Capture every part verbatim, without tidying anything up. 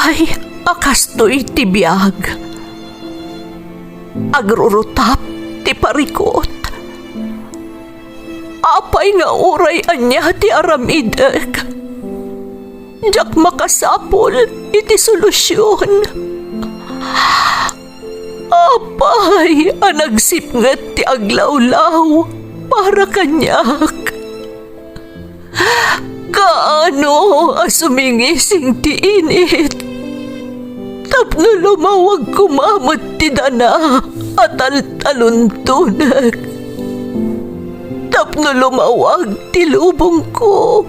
Ay, a kastoy ti biag. Agrurutap ti parikut. Apay nga uray ania ti aramidek, diak makasapul iti solusion. Apay a nagsipnget ti aglawlaw para kaniak? Kaano a sumingising ti init tapno lumawag koma met ti dana a taltaluntonek, tapno lumawag ti lubongko?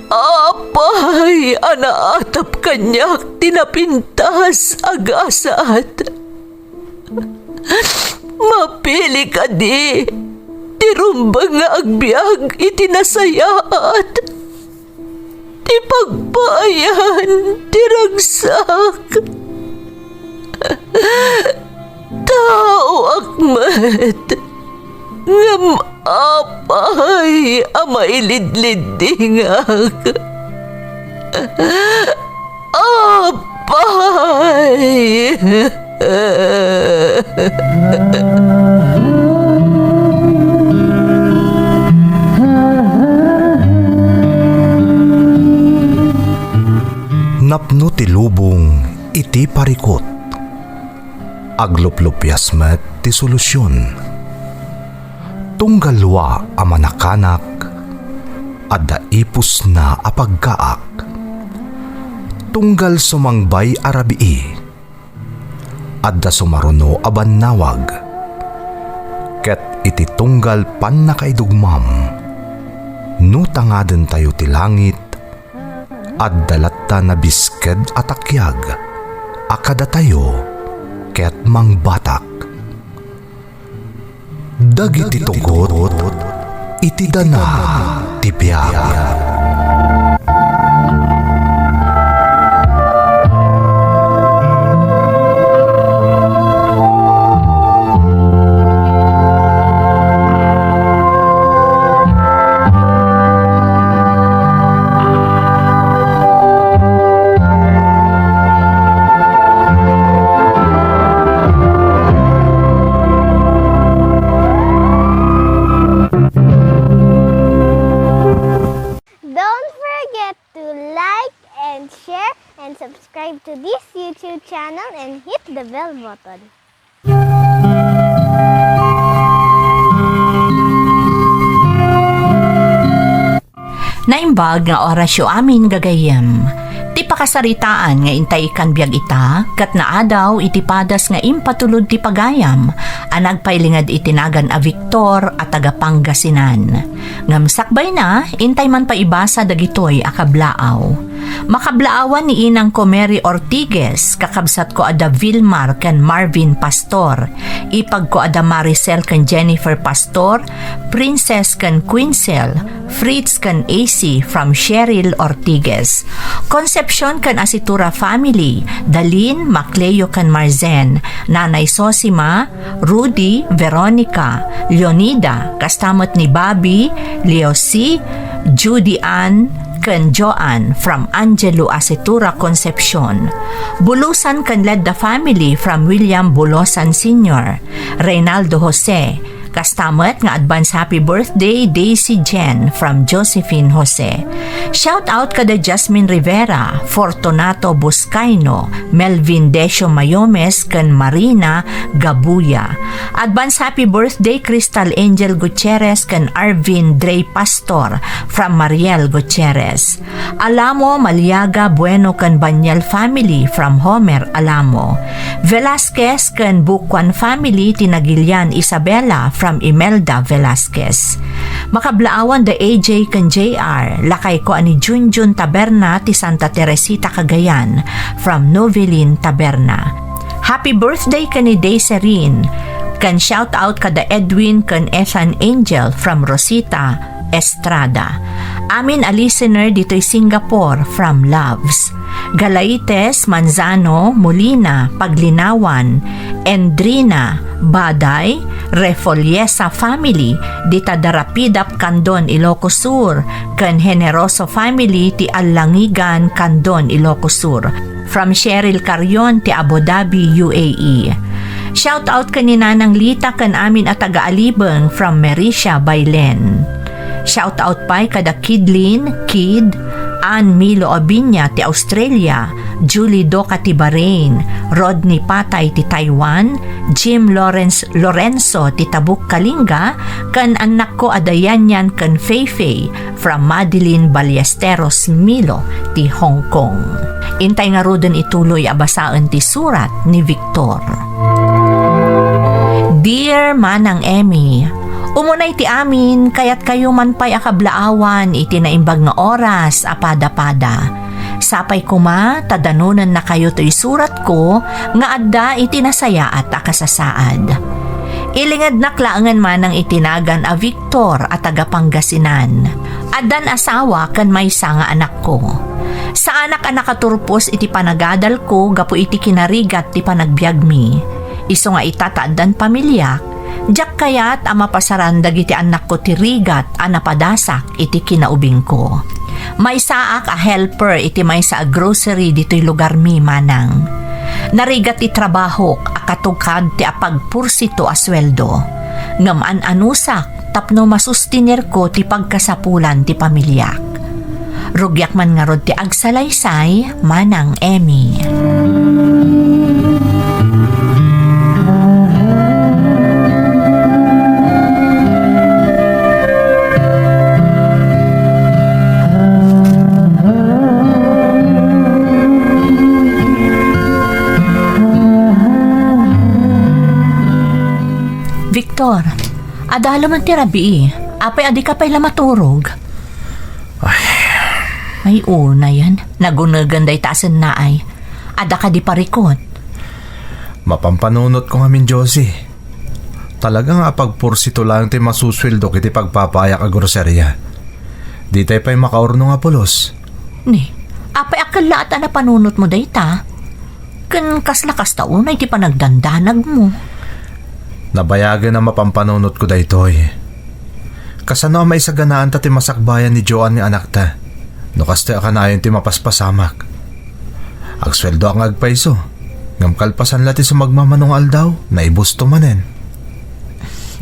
Apay a naatap kaniak ti napintas a gasat? Mapili kadi ti rumbeng nga agbiag iti nasayaat, ti pagpaayan ti ragsak? Taoak met, ngem apay a mailidliddingak? Apay! Napno ti lubong iti parikut. Agluplupias met ti solusion. Tunggal dua a manakanak, adda ipusna a pagkaak. Tunggal sumangbay a rabii, adda sumaruno a bannawag. Ket iti tunggal pannakaidugmam, no tangadentayo ti langit, adda latta nabisked a takiag a kadatayo ket mangbatak. Dagiti tugot iti dana ti biag. Don't forget to like and share and subscribe to this YouTube channel and hit the bell button. Naimbag nga orasyo amin, gagayyem. Ti pakasaritaan nga intay ikkan biag ita, ket naadaw iti padas nga impatulod ti pagayam a nagpailinged iti nagan a Victor a taga Pangasinan. Ngem sakbayna, intay man pay ibasa dagitoy a kablaaw. Makablaawan ni inangko Mary Ortiguez, kakabsatko a da Vilmar ken Marvin Pastor, ipagko a da Maricel ken Jennifer Pastor, Princess ken Quincel, Fritz ken A C from Cheryl Ortiguez. Concepcion ken Asitura family, Dalin, Macleo ken Marzen, Nanay Sosima, Rudy, Veronica, Leonida, kasta met ni Bobby, Leosi, Judy Ann, ken Joanne from Angelo Asitura Concepcion. Bulusan ken Ledda family from William Bulosan Senior, Reynaldo Jose, kasta met nga advance happy birthday, Daisy Jen from Josephine Jose. Shout out kada Jasmine Rivera, Fortunato Buscaino, Melvin Decio Mayomes ken Marina Gabuya. Advance happy birthday Crystal Angel Gutierrez ken Arvin Drey Pastor from Mariel Gutierrez. Alamo, Maliaga, Bueno ken Banyel family from Homer Alamo. Velasquez ken Bukuan family ti Nagilian Isabela from Imelda Velasquez. Makablaawan da A J ken J R, lakayko a ni Junjun Taberna ti Santa Teresita, Cagayan, from Novelin Taberna. Happy birthday ken ni Dayserin, ken shout out kada Edwin ken Ethan Angel from Rosita Estrada. Amin a listener ditoy Singapore from Loves. Galaites, Manzano, Molina, Paglinawan, Endrina, Baday, Refolliesa family dita Darapidap, Candon, Ilocos Sur, ken Generoso family ti Allangigan, Candon, Ilocos Sur. From Cheryl Carion ti Abu Dhabi, U A E. Shout out ken ni Nanang Lita ken amin a taga-Alibeng from Mericia, Bailen. Shout out pay kada Kidlin, Kid, Ann Milo Obiña ti Australia, Julie Doca ti Bahrain, Rodney Patay ti Taiwan, Jim Lawrence Lorenzo ti Tabuk, Kalinga, ken annakko a Dayanyan ken Feifei from Madeline Ballesteros Milo ti Hong Kong. Intay ngaruden ituloy a basaen ti surat ni Victor. Dear Manang Emmy, umunay ti amin, kayatkayo man pay a kablaawan iti naimbag nga oras a pada-pada. Sapay koma ta danonennakayo toy suratko nga adda iti nasayaat a kasasaad. Ilingednak laengen manang iti nagan a Victor a taga Pangasinan. Addan asawa ken maysa nga anakko. Saanak a nakaturpos iti panagadalko gapu iti kinarigat ti panagbiagmi. Isu nga ita ta addan pamiliak, diak kayat a mapasaran dagiti annakko ti rigat a napadasak iti kinaubingko. Maysaak a helper iti maysa a grocery ditoy lugarmi, manang. Narigat ti trabahok a katungkad ti apagpursito a sueldo. Ngem an-anusak tapno masustinerko ti pagkasapulan ti pamiliak. Rugiak man ngarud ti agsalaysay, Manang Emmy. Victor, adda la man ti rabii. Apay a dika pay la maturog? Ay. Ay, unayen. Nagunegen dayta a sennaay. Adda kadi parikut? Mapampanunotko ngamin, Josie. Talaga nga apagpursito laeng ti masusueldok iti pagpapaayak a groseria. Ditay pay makaurno nga pulos. Ni, apay a kellaat a napanunotmo dayta? Ken kasla kasta unay ti panagdandanagmo? Nabayagen a mapampanunotko daytoy. Kasano a maisaganaanta ti masakbayan ni Joan nga anakta? No kastoy a kanayon ti mapaspasamak. Agsueldoak nga agpayso, ngem kalpasan la ti sumagmamano nga aldaw, naibusto manen.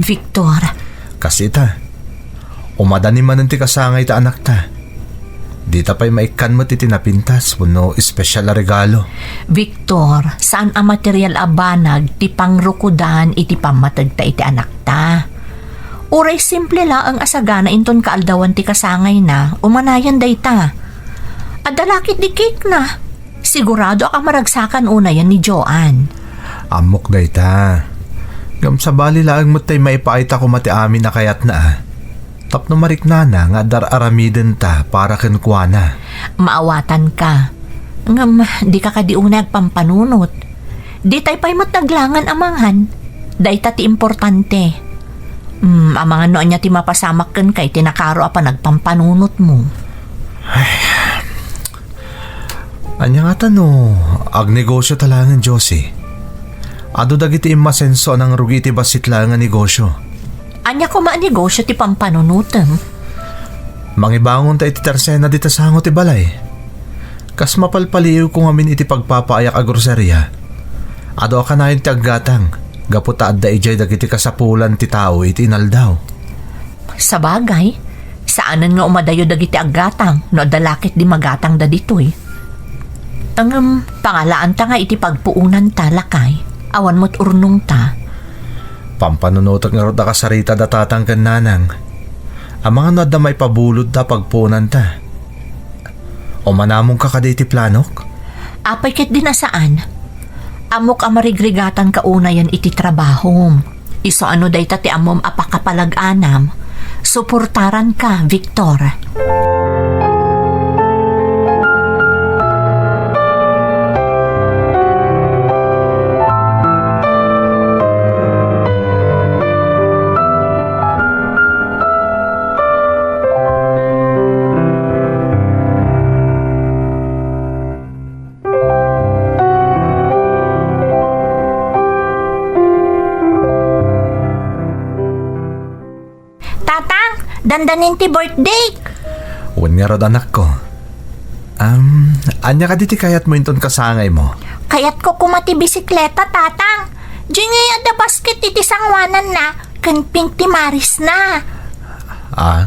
Victor. Kas ita, umadanin manen ti kasangay ta anakta. Dita pay maikkan met iti napintas wenno espesyal a regalo. Victor, saan a material a banag ti pangrukodan iti pammategta iti anakta. Uray simple laeng a sagana inton kaaldawan ti kasangayna, umanayen dayta. Adda la ketdi cake-na. Siguradoak a maragsakan unayen ni Joan. Ammok dayta. Ngem sabali laeng met tay maipaayta koma ti amin a kayatna, a. Tapno mariknana nga dar-aramidenta para kenkuana. Maawatanka. Ngem, dika kadi unay agpampanunot. Ditay pay met naglangan a mangan. Dayta ti importante. Hmm, amangan no ania ti mapasamak kenka iti nakaro a panagpampanunotmo. Ay. Ania ngata no agnegosio ta laengen, Josie? Adu dagiti immasenso a nangrugi iti bassit laeng a negosio. Ania koma a negosio ti pampanunotem? Mangibangonta iti tersena dita sango ti balay. Kas mapalpaliiwko ngamin iti pagpapaayak a groseria, adu a kanayon ti aggatang gapu ta adda idiay dagiti kasapulan ti tao iti inaldaw. Sabagay, saanen nga umadayo dagiti aggatang no adda la ketdi magatangda ditoy. Ngem, pangalaanta nga iti pagpuonanta, lakay, awan met urnongta. Pampanunotek ngarud a kasarita da tatang ken nanang. Amangan no adda maipabulodda a pagpuonanta. Umanamonka kadi iti planok? Apay ketdin a saan? Ammok a marigrigatanka unayen iti trabahom. Isu a no dayta ti ammom a pakapalag-anam, suportaranka, Victor. Dandanin ti birthday. Wen ngarud, anakko. Am, ania kadi ti kayatmo inton kasangaymo? Kayatko koma ti bisikleta, Tatang. Diay ngay adda basket iti sangoananna, ken pink ti marisna. Ah,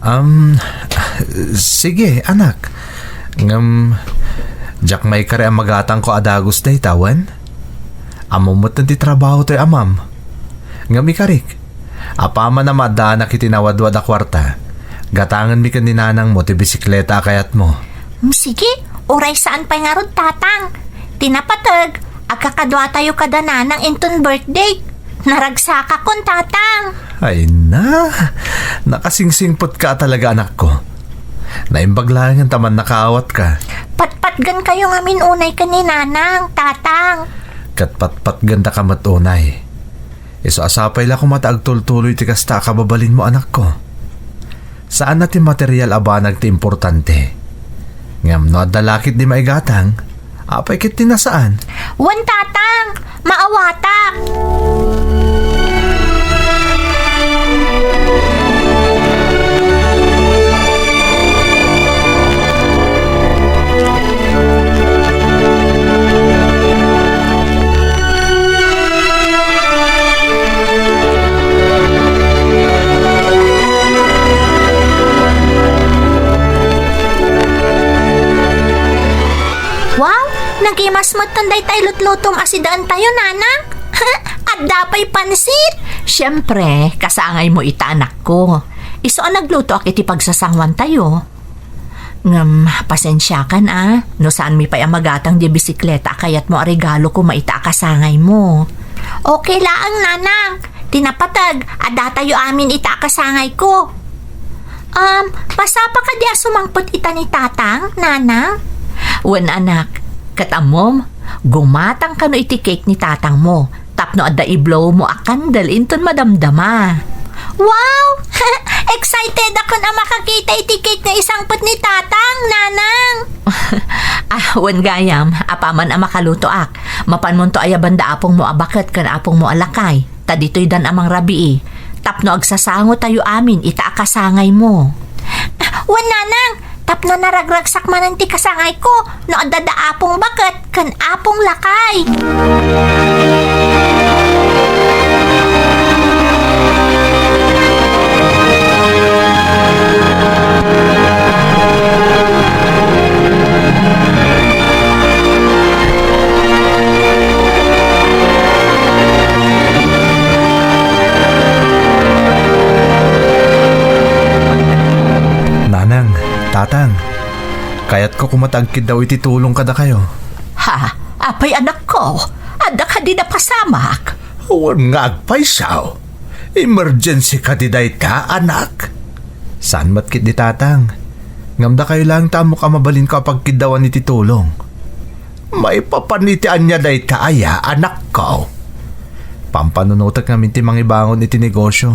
am, sige, anak. Ngem, diak maikari a magatangko a dagus dayta, wen? Ammom met ti trabaho toy amam. Ngem ikarik, apaman a maaddaanak iti nawadwad a kuarta, gatangenmi ken ni nanangmo ti bisikleta a kayatmo. Mm, sige, uray saan pay ngarud, Tatang. Ti napateg, agkakaduatayo kada nanang inton birthday. Naragsakakon, Tatang. Ay na, nakasingsingpetka talaga, anakko. Naimbag laengen ta mannakaawatka. Patpatgenkayo ngamin unay ken ni nanang, Tatang. Ket patpatgendaka met unay. Isu a sapay la koma ta agtultuloy ti kasta a kababalinmo, anakko. Saan a ti material a banag ti importante. Ngem no adda la ketdi maigatang, apay ket ti nasaan? Wen, Tatang, maawatak. Wow! Nagimas metten dayta ilutlutom a sidaentayo, nanang. Adda pay pansit! Siempre, kasangaymo ita, anakko. Isu a naglutoak iti pagsasangoantayo. Ngem, pasensiakan a, no saanmi pay a magatang diay bisikleta a kayatmo a regalo koma ita a kasangaymo. Okay laeng, nanang. Ti napateg, addatayo amin ita a kasangayko. Um, masapa kadi a sumangpet ita ni Tatang, Nanang? Wen, anak, ket ammom, gumatang kano iti cake ni tatangmo tapno adda i-blow mo a candle inton madamdama. Wow! Excited akon a makakita iti cake nga isangpet ni Tatang, Nanang! Ah, wen gayam, apaman a makalutoak, mapanmonto ayaban da apongmo a baket ken apongmo a lakay. Ta ditoy dan a mangrabii, tapno agsasangotayo amin ita a kasangaymo. Wen, Nanang, tapno naragragsak manen ti kasangayko no adda da Apong Baket ken Apong Lakay. Nanang, Tatang, kayatko koma ta agkiddaw iti tulong kadakayo. Ha? Apay, anakko? Adda kadi napasamak? Wen nga agpayso. Emergency kadi dayta, anak? Saan met ketdi, Tatang. Ngem dakayo laeng ti ammok a mabalinko a pagkiddawan iti tulong. Maipapan iti ania dayta aya, anakko? Pampanunotek ngamin ti mangibangon iti negosio.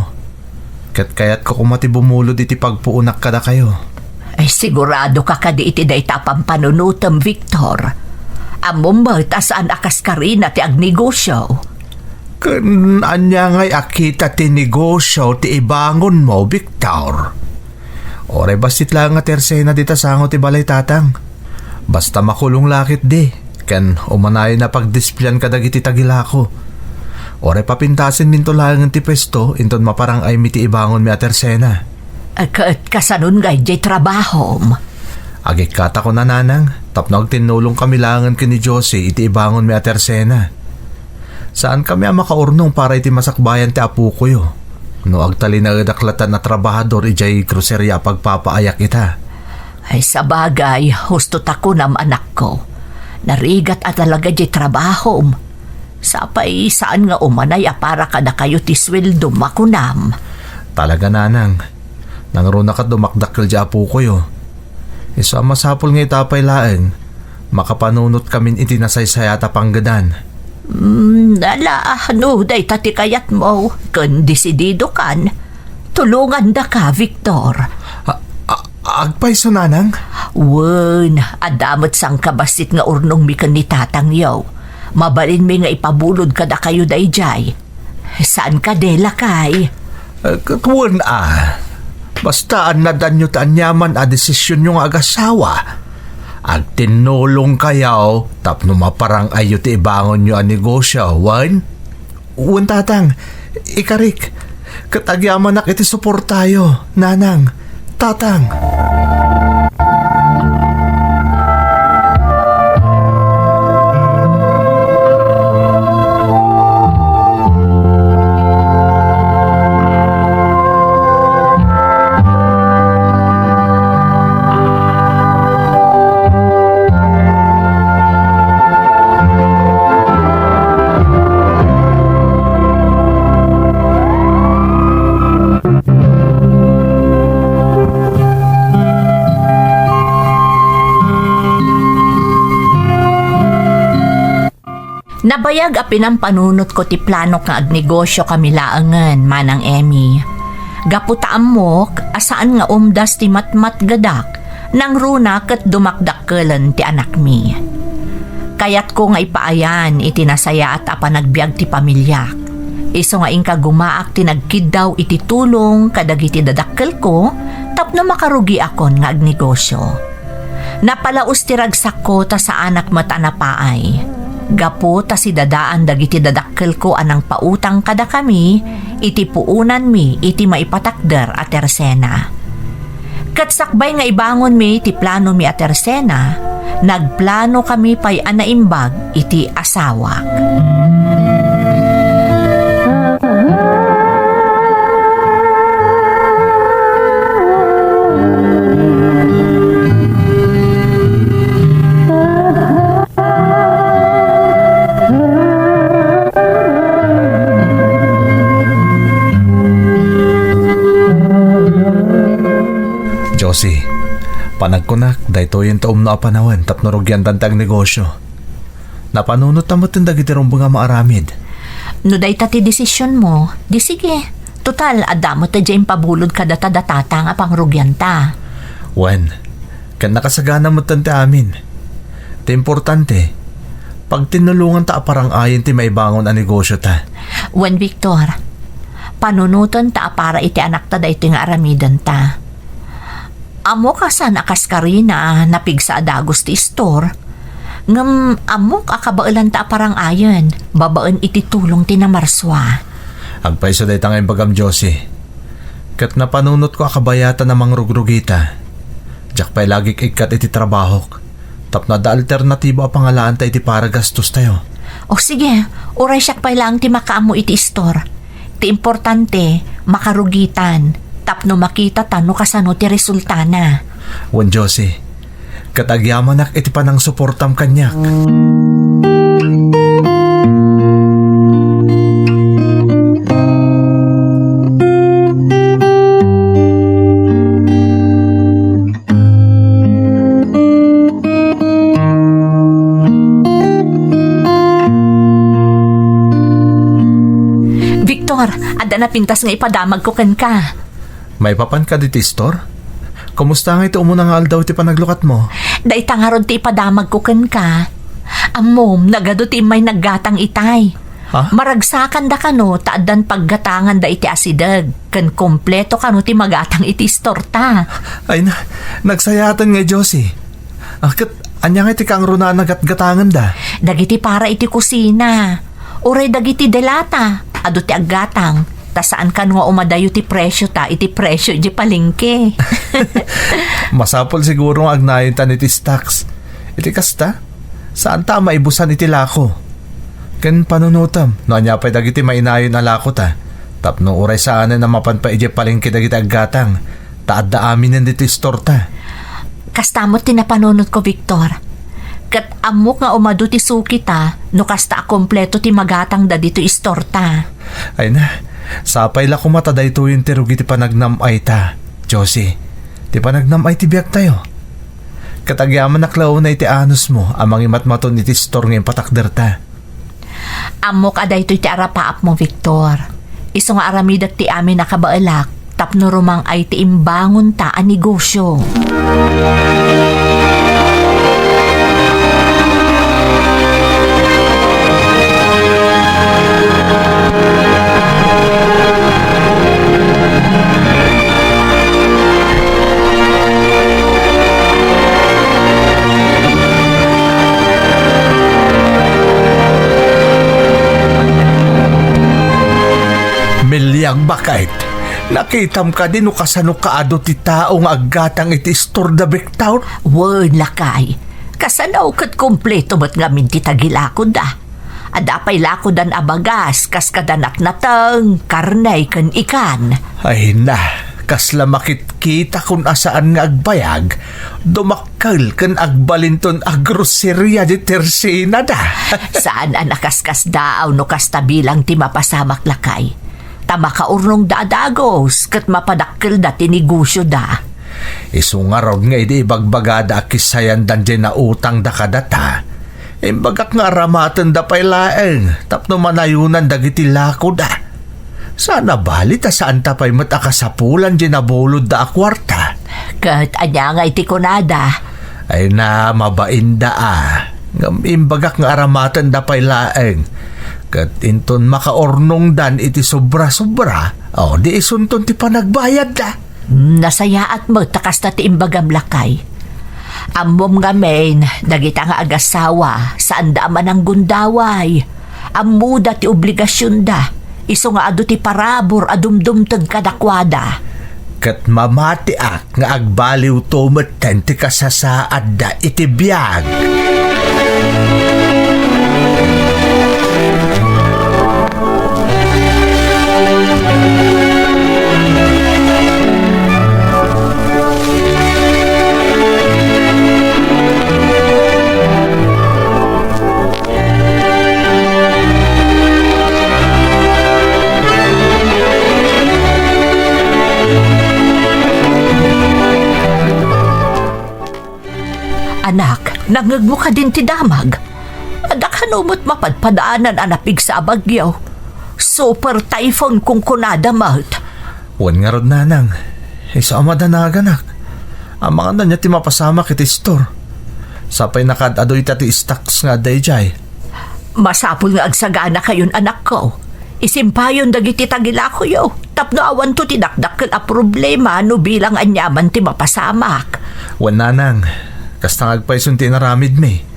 Ket kayatko koma ti bumulod iti pagpuonak kadakayo. Ay, sigurado ka kadi iti dayta a pampanunotem, Victor? Ammom met a saan a kaskarina ti agnegosio. Ken ania ngay a kita ti negosio ti ibangonmo, Victor? Uray bassit laeng nga tersena dita sango ti balay, Tatang. Basta makulong la ketdi, ken umanayon a pagdisplean kadagiti tagilako. Uray papintasenminto laengen ti puesto inton maparang-aymi ti ibangonmi a tersena. Ket kasanon ngay diay trabahom? Agikkatakon a, Nanang, tapno agtinulongkami laengen ken ni Josie iti ibangonmi a tersena. Saankami a makaurnong para iti masakbayan ti apokoyo no agtalinaedak latta a trabahador idiay groceria a pagpapaayak ita. Ay, sabagay, husto ta kunam, anakko. Narigat a talaga diay trabahom. Sapay saan nga umanay a para kadakayo ti sueldom a kunam. Talaga, Nanang. Nangruna ket dumakdakkel diay apokoyo. Isu a masapul nga ita pay laeng, makapanunotkamin iti nasaysayat a panggedan. Mm, ala, no dayta ti kayatmo, ken desididokan, tulongandaka, Victor. A-, a-, agpayso, Nanang? Wen, adda met sangkabassit nga urnongmi ken ni tatangyo. Mabalinmi nga ipabulod kadakayo daydiay. Saan kadi, lakay? Eh, ket wen a. Basta annadanyo ti aniaman a desisionyo nga agasawa, agtinnulongkayo tapno maparang-ayyo ti ibangonyo a negosio, wen? Wen, Tatang, ikarik, ket agyamanak iti suportayo, Nanang, Tatang. Nabayag a pinampanunotko ti planok nga agnegosyokami laengen, Manang Emmy. Gapu ta ammok a saan nga umdas ti matmatgedak, nangruna ket dumakdakkelen ti anakmi. Kayatko nga ipaayan iti nasayaat a panagbiag ti pamiliak. Isu nga inka gumaak ti nagkiddaw iti tulong kadagiti dadakkelko tapno makarugiakon nga agnegosyo. Napalaus ti ragsakko ta saanak met a napaay. Gapu ta sidadaan dagiti dadakkelko a nangpautang kadakami iti puonanmi iti maipatakder a tersena. Ket sakbay nga ibangonmi ti planomi a tersena, nagplanokami pay a naimbag iti asawak. Josie, panagkunak, daytoyen ti umno a panawen tapno rugiantan ti agnegosyo. Napanunot ta metten dagiti rumbeng a maaramid. No dayta ti desisionmo, di sige. Total, adda met diay impabulod kadata da tatang a pangrugianta. Wen, ket nakasagana metten ti amin. Ti importante, pagtinnulonganta a parang-ayen ti maibangon a negosyota. Wen, Victor, panunoten ta a para iti anakta daytoy nga aramidenta. Ammok a saan a kaskarina a napigsa a dagus ti istor, ngem ammok a kabaelanta a parang-ayen babaen iti tulong ti namarsua. Agpayso dayta nga imbagam, Josie. Ket napanunotko a kabayatan a mangrugrugita. Diak pay la agik-ikkat iti trabahok, tapno adda alternatiba a pangalaanta iti para gastostayo. O sige, uray siak pay laeng ti makaammo iti istor. Ti importante, makarugitan, tapno makitata no kasano ti resultana. Wen, Josie, ket agyamanak iti panangsuportam kaniak. Victor, adda napintas nga ipadamagko kenka. Maipapanka ditoy istor? Kumusta ngay ti umuna nga aldaw ti panaglukatmo? Dayta ngarud ti ipadamagko kenka. Ammom, nagadu ti immay naggatang itay. Ha? Maragsakanda kano ta addan paggatanganda iti asideg, ken kompleto kano ti magatang iti istorta. Ay na, nagsayaatan ngay, Josie. Ah, ket ania ngay ti kangruna a nagatgatanganda? Dagiti para iti kusina, uray dagiti delata, adu ti aggatang, ta saan kano nga umadayo ti presyota iti presyo iti palengke. Masapul siguro nga agnayontan iti stocks. Iti kasta, saanta a maibusan iti lako. Ken panunotem no ania pay dagiti mainayon a lakota, tapno uray saanen a mapan pay idiay palengke dagiti aggatang, ta adda aminen ditoy istorta. Kasta met ti napanunotko, Victor. Ket ammok nga umadu ti sukita no kasta a kompleto ti magatangda ditoy istorta. Ay na, sapay la koma ta daytoyen ti rugi ti panagnam-ayta, Josie. Ti panagnam-ay ti biagtayo. Ket agyamanak la unay iti anusmo a mangimatmaton iti istor nga impatakderta. Ammok a daytoy ti arapaapmo, Victor. Isu nga aramidek ti amin a kabaelak tapno rumang-ay ti imbangonta a negosyo. Nakitam kadi no kasano kaadu ti tao nga aggatang iti istor da, Victor? Wen, lakay. Kasano ket kompleto met ngamin ti tagilakoda. Adda pay lakodan a bagas, kas kada natnateng, karne, ken ikan. Ay na, kasla makitkitakon a saan nga agbayag, dumakkel ken agbalinton a groseria di tersenada. Saan a nakaskasdaaw no kasta bilang ti mapasamak, lakay. Ta makaurnongda a dagus ket mapadakkelda ti negosioda. Isu ngarud nga idi ibagbagada a kisayandan diay nautangda kadata, imbagak nga aramatenda pay laeng tapno manayonan dagiti lakoda. Saan a bali ta saanta pay met a kasapulan diay nabulodda a kuarta. Ket ania ngay ti kunada? Ay na, mabainda a. Ngem imbagak nga aramatenda pay laeng. Ket inton makaurnongdan iti sobra-sobra, o, di isunton ti panagbayadda. Nasayaat met ta kasta ti imbagam, lakay. Ammom ngamin, dagita nga agasawa, saanda a mananggundaway. Ammoda ti obligasionda, isu nga adu ti parabur a dumdumteng kadakuada. Ket mamatiak nga agbaliwto metten ti kasasaadda iti biag. Anak, nangngegmo kadin ti damag? Adda kano met mapadpadanan a napigsa a bagyo? Super typhoon kunkunada met. Wen ngarud, nanang. Isu a madanaganak. Amangan ania ti mapasamak iti store. Sapay nakaad-adu ita ti stocks nga adda idiay. Masapul nga agsaganakayon, anakko. Isimpayon dagiti tagilakoyo tapno awanto ti dakdakkel a problema no bilang aniaman ti mapasamak. Wen, nanang, kasta nga agpayson ti inaramidmi.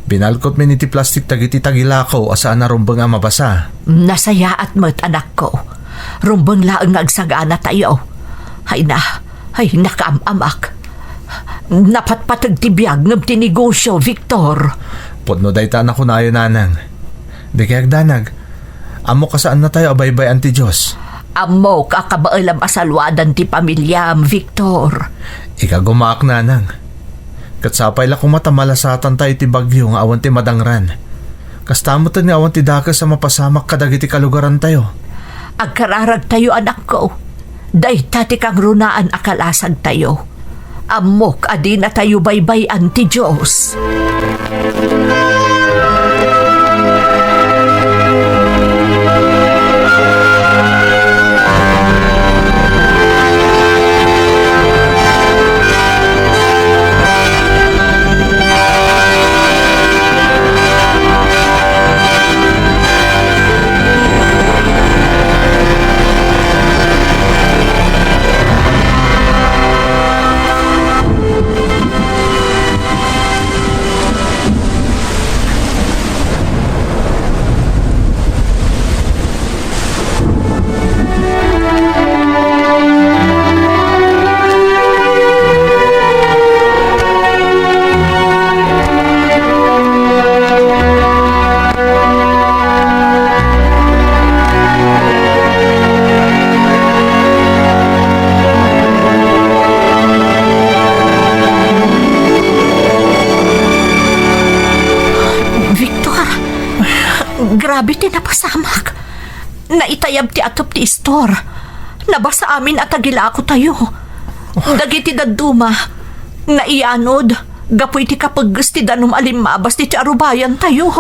Binalkotmi iti plastik dagiti tagilako a saan a rumbeng a mabasa. Nasayaat met, anakko. Rumbeng laeng nga agsaganatayo. Ay na, ay, nakaam-amak. Napatpateg ti biag ngem ti negosio, Victor. Pudno dayta a nakunayo, nanang. Dikay agdanag. Ammok a saannatayo a baybay-an ti Dios. Ammok a kabaelam a saluadan ti pamiliam, Victor. Ikagumaak, nanang. Ket sapay la koma ta malasatantayo iti bagyo nga awan ti madangran. Kasta metten nga awan ti dakes a mapasamak kadagiti kalugarantayo. Agkararagtayo, anakko. Dayta ti kangrunaan a kalasagtayo. Ammok a dinatayo baybay-an ti Dios. Victor, grabe ti napasamak. Naitayab ti atop ti istor. Nabasa amin a tagilakotayo. Dagiti dadduma, naianod gapu iti kapegges ti danum a limmabas ditoy arubayantayo.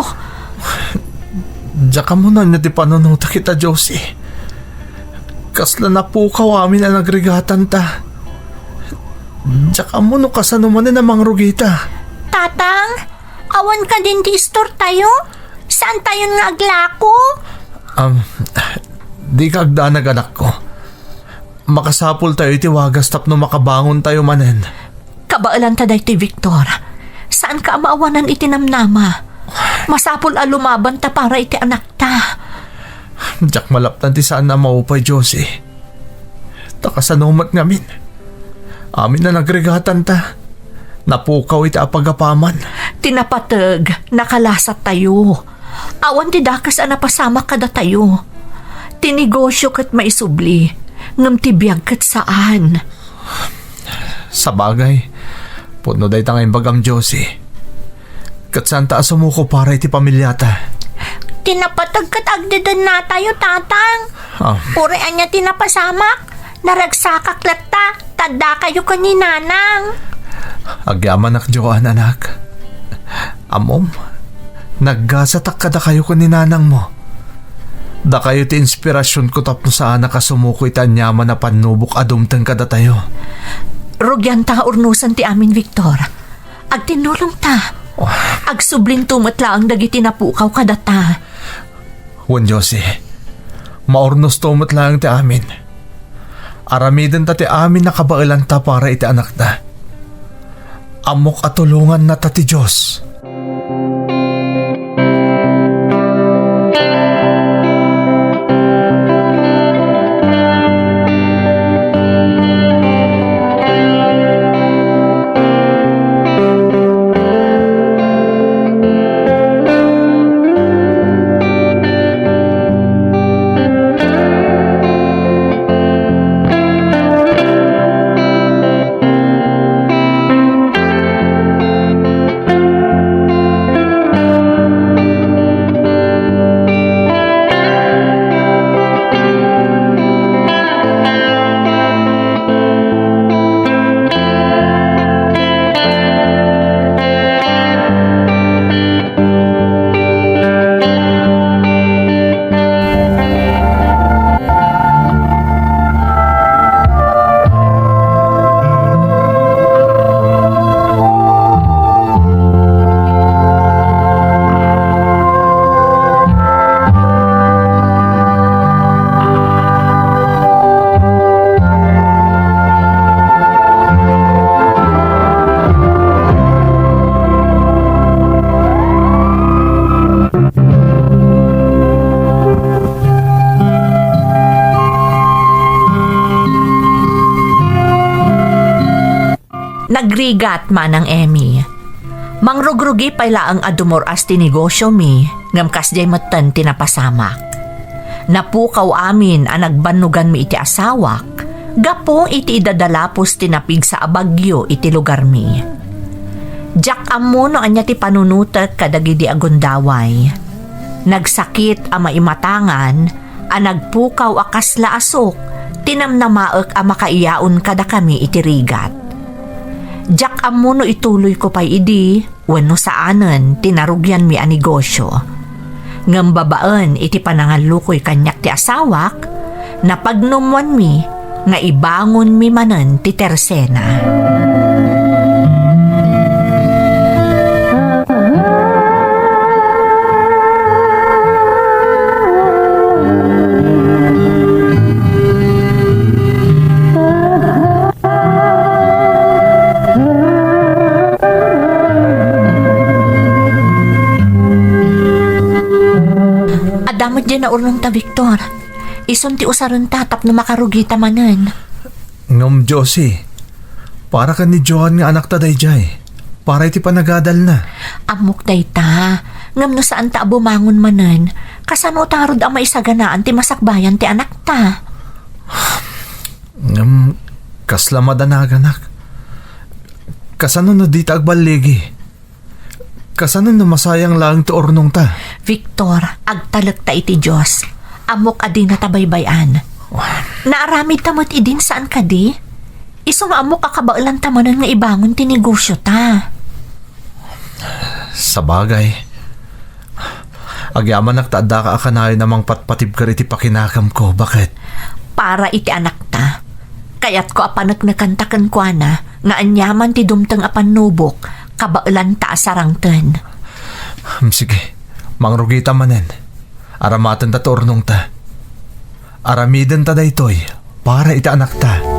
Diak ammo no ania ti panunotak ita, Josie. Kasla napukaw amin a nagrigatanta. Diak ammo no kasano manen a mangrugita. Tatang, awan kadin ti istortayo? Saantayon nga aglako? Um, dika agdanag, anakko. Makasapultayo iti wagas tapno makabangontayo manen. Kabaelanta daytoy, Victor. Saanka a maawanan iti namnama. Masapul a lumabanta para iti anakta. Diak malaptan ti saan a maupay, Josie. Ta kasano met ngamin? Amin a nagrigatanta, napukaw iti apagapaman. Ti napateg, nakalasat tayo. Awan ti dakes a napasamak kadatayo. Ti negosio ket maisubli, ngem ti biag ket saan. Sabagay, pudno dayta nga imbagam, Josie. Ket saanta a sumuko para iti pamiliata. Ti napateg ket agdedennatayo, Tatang. Ah. Uray ania ti napasamak, naragsakak latta, ta addakayo ken ni Nanang. Agyamanak, Joan, anak. Ammom, naggasatak kadakayo ken ni Nanangmo. Dakayo ti inspirasionko tapno saanak a sumuko iti aniaman a pannubok a dumteng kadatayo. Rugianta nga urnosen ti amin, Victor. Agtinnulongta. Oh. Agsublinto met laeng dagiti napukaw kadata. Wen, Josie, maurnosto met laeng ti amin. Aramidenta ti amin a kabaelanta para iti anakta. Ammok a tulongannata ti Dios. Nagrigat, Manang Emmy. Mangrugrugi pay laeng a dumur-as ti negosiomi, ngem kasdiay metten ti napasamak. Napukaw amin a nagbannoganmi iti asawak gapu iti idadalapos ti napigsa a bagyo iti lugarmi. Diak ammo no ania ti panunotek kadagidi a gundaway. Nagsakit a maimatangan a nagpukaw a kasla asuk ti namnamaek a makaiyaon kadakami iti rigat. Diak ammo no ituloyko pay idi wenno saanen ti narugianmi a negosio. Ngem babaen iti panangallukoy kaniak ti asawak, napagnumwanmi nga ibangonmi manen ti tersena. Adda met diay naurnongta, Victor. Isun ti usarenta tapno makarugita manen. Ngem, Josie, para ken ni Joan nga anakta daydiay. Para iti panagadalna. Ammok dayta. Ngem no saanta a bumangon manen, kasano ta ngarud a maisaganaan ti masakbayan ti anakta? Ngem, kasla madanaganak. Kasano no dita agballigi? Kasano no masayang laeng ti urnongta? Victor, agtalekta iti Dios. Ammok a dinata baybay-an. Naaramidta met idin saan kadi? Isu nga ammok a kabaelanta manen nga ibangon ti negosiota. Sabagay. Agyamanak ta addaka a kanayon a mangpatpatibker iti pakinakamko, baket? Para iti anakta, kayatko a paneknekanta kenkuana nga aniaman ti dumteng a pannubok, kabaelanta a sarangten. Hmm, sige, mangrugita manen. Aramatenta ti urnongta. Aramidenta daytoy para iti anakta.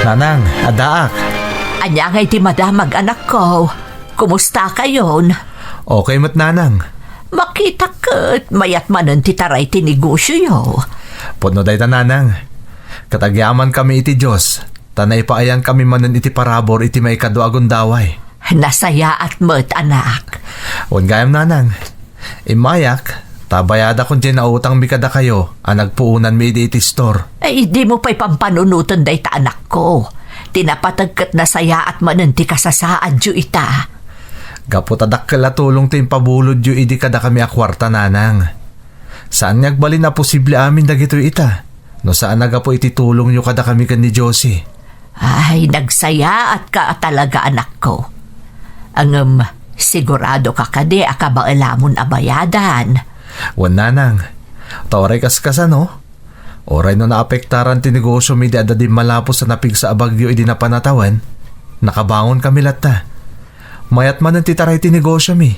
Nanang, addaak. Ania ngay ti madamag, anakko? Kumusta kayon? Okay met, nanang. Makitak ket mayat manen ti taray ti negosioyo. Pudno dayta, nanang. Ket agyamankami iti Dios, ta naipaayankami manen iti parabur iti maikadua a gundaway. Nasayaat met, anak. Wen gayam, nanang. Immayak, ta bayadakon diay nautangmi kadakayo a nagpuonanmi idi iti store. Ay, dimo pay pampanunoten dayta, anakko. Ti napateg ket nasayaat manen ti kasasaadyo ita. Gapu ta dakkel a tulong ti impabulodyo idi kadakami a kuarta, nanang. Saan nga agbalin a posible amin dagitoy ita, no saan a gapu iti tulongyo kadakami ken ni Josie. Ay, nagsayaatka a talaga, anakko. Ngem, siguradoka kadi a kabaelamon a bayadan? Wen, nanang. Ta uray kaskasano, uray no naapektaran ti negosiomi idi adda dimmalapos a napigsa a bagyo idi napan a tawen, nakabangonkami latta. Mayat manen ti taray ti negosiomi.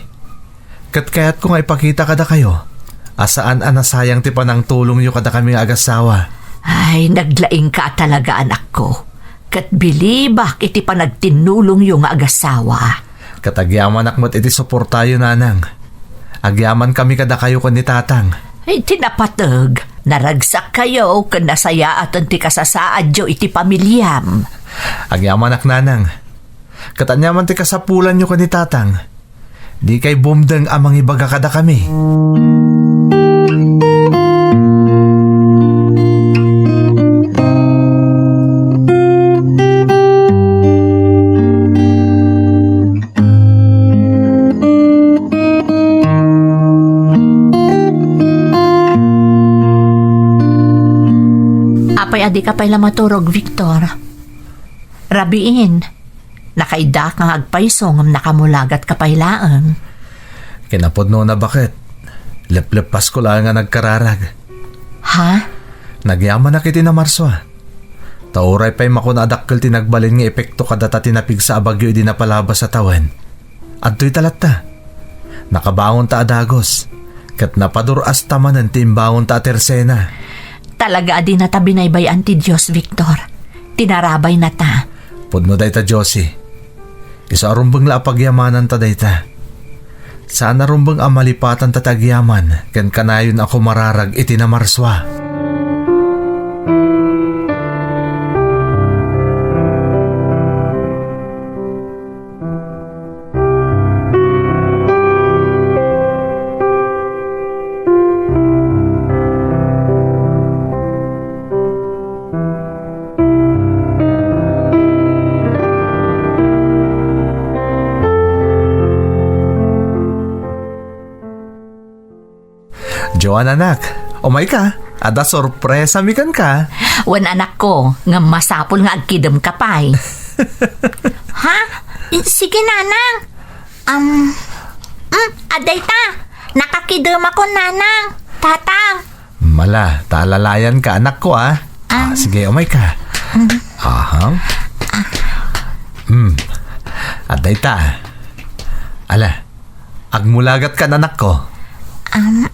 Ket kayatko nga ipakita kadakayo a saan a nasayang ti panangtulongyo kadakami nga agassawa. Ay, naglaingka a talaga, anakko. Ket bilibak iti panagtinnulongyo nga agassawa. Ket agyamanak met iti suportayo, nanang. Agyamankami kadakayo ken ni tatang. Ay, ti napateg, naragsakkayo ken nasayaaten ti kasasaadyo iti pamiliam. Agyamanak, nanang. Ket ania man ti kasapulanyo ken ni tatang? Dikay bumdeng a mangibaga kadakami. Apay a dika pay la maturog, Victor? Rabiin. Nakaiddaak nga agpayso ngem nakamulagatka pay laeng. Kinapudnona, baket. Lepleppasko laeng a nagkararag. Ha? Nagyamanak iti namarsua. Ta uray pay makuna a dakkel ti nagbalin nga epekto kadata ti napigsa a bagyo idi napalabas a tawen, adtoyta latta. Nakabangonta a dagus, ket napadur-asta manen ti imbangonta a tersena. Talaga a dinata binaybay-an ti Dios, Victor. Tinarabaynata. Pudno dayta, Josie. Isu a rumbeng la a pagyamananta dayta. Saan a rumbeng a malipatanta ti agyaman ken kanayon a kumararag iti namarsua. Joan, anak, umayka. Adda sorpresami kenka. Wen, anakko, ngem masapul nga agkidemka pay. Ha? Sige, nanang. Um, mm, adda ita. Nakakidemakon, nanang. Tatang. Mala, ta alalayanka, anakko, ah. Ah, sige, umayka. Aha. Hmm. Adda ita. Ala, agmulagatkan, anakko. Um,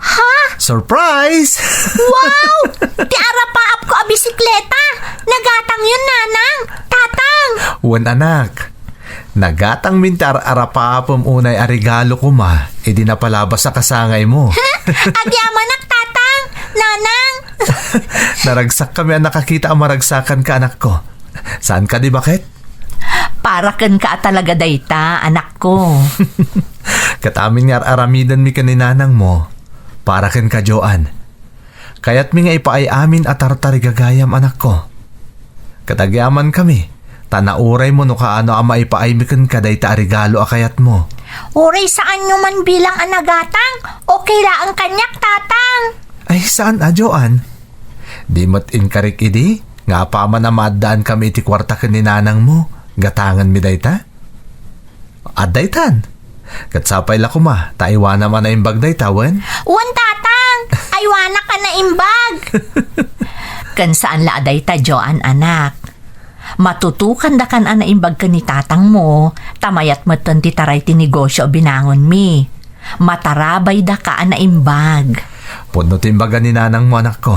ha? Surprise! Wow! Ti arapaapko a bisikleta! Nagatangyon, nanang! Tatang! Wen, anak. Nagatangmin ti ar-arapaapem unay a regalo koma idi napalabas a kasangaymo. Agyamanak, tatang! Nanang! Naragsakkami a nakakita a maragsakanka, anakko. Saan kadi, baket? Para kenka a talaga dayta, anakko. Ket amin nga ar-aramidenmi ken ni nanangmo, para kenka, Joan. Kayatmi nga ipaay amin a tartarigagayam, anakko. Ket agyamankami, ta nauraymo no kaano a maipaaymi kenka dayta a regalo a kayatmo. Uray saanyo man bilang a nagatang, okay laeng kaniak, tatang. Ay, saan a, Joan? Di met inkarik idi nga apaman a maaddaankami iti kuarta ken ni nanangmo, gatangenmi dayta? Adda itan. Ket sapay la koma, ta aywanam a naimbag dayta, wen? Wen, tatang! Aywanak a naimbag! Ken saan la a dayta, Joan, anak. Matutukandakan a naimbag ken ni tatangmo, ta mayat metten ti taray ti negosio a binangonmi. Matarabaydaka a naimbag. Pudno ti imbaga ni nanangmo, anakko.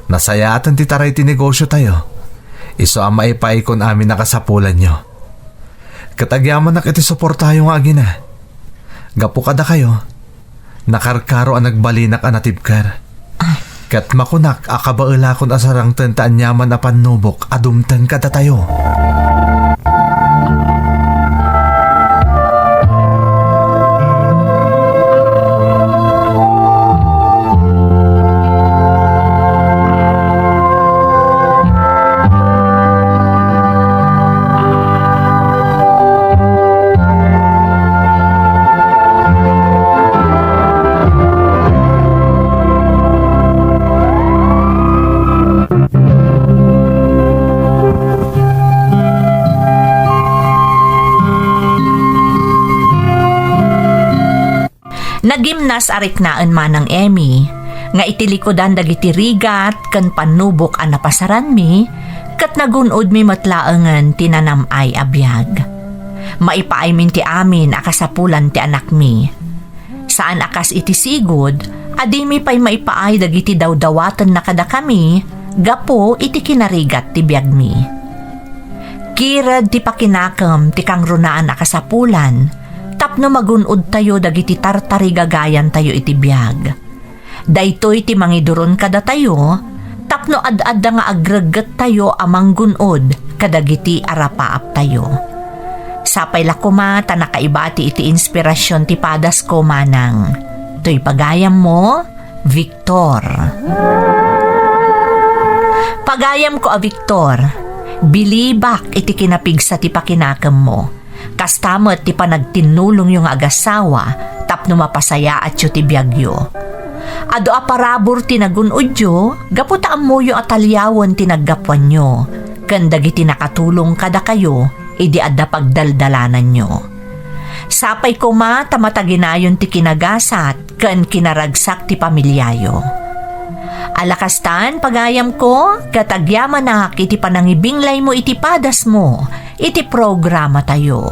Nasayaaten ti taray ti negosiotayo. Isu a maipaay kun amin a kasapulanyo. Ket agyamanak iti suportayo nga agina. Gapu kadakayo, nakarkaro a nagbalinak a natibker. Ket makunak a kabaelakon a sarangten ti aniaman a pannubok a dumteng kadatayo. Nagimnas a riknaen manang Emmy nga iti likudan dagiti rigat ken pannubok a napasaranmi, ket nagun-odmi met laengen ti nanam-ay a biag. Maipaaymin ti amin a kasapulan ti anakmi. Saan a kas iti sigud a dimi pay maipaay dagiti dawdawatenna kadakami gapu iti kinarigat ti biagmi. Kired ti pakinakem ti kangrunaan a kasapulan tapno magun-odtayo dagiti tartarigagayantayo iti biag. Daytoy ti mangiduron kadatayo tapno ad-adda nga agreggettayo a manggun-od kadagiti arapaaptayo. Sapay la koma ta nakaibati iti inspirasyon ti padasko manang. Toy pagayammo, Victor. Pagayamko a Victor, bilibak iti kinapigsa ti pakinakemmo. Kasta met ti panagtinnulongyo nga agasawa tapno mapasayaatyo ti biagyo. Adu a parabur ti nagun-odyo gapu ta ammoyo a taliawen ti naggapuanyo ken dagiti nakatulong kadakayo idi adda pagdaldalananyo. Sapay koma ta mataginayon ti kinagasat ken kinaragsak ti pamiliayo. Ala kastan, pagayamko, ket agyamanak iti panangibinglaymo iti padasmo iti programatayo.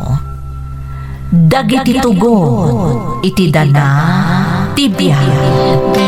Dagiti tugon iti dana ti biag.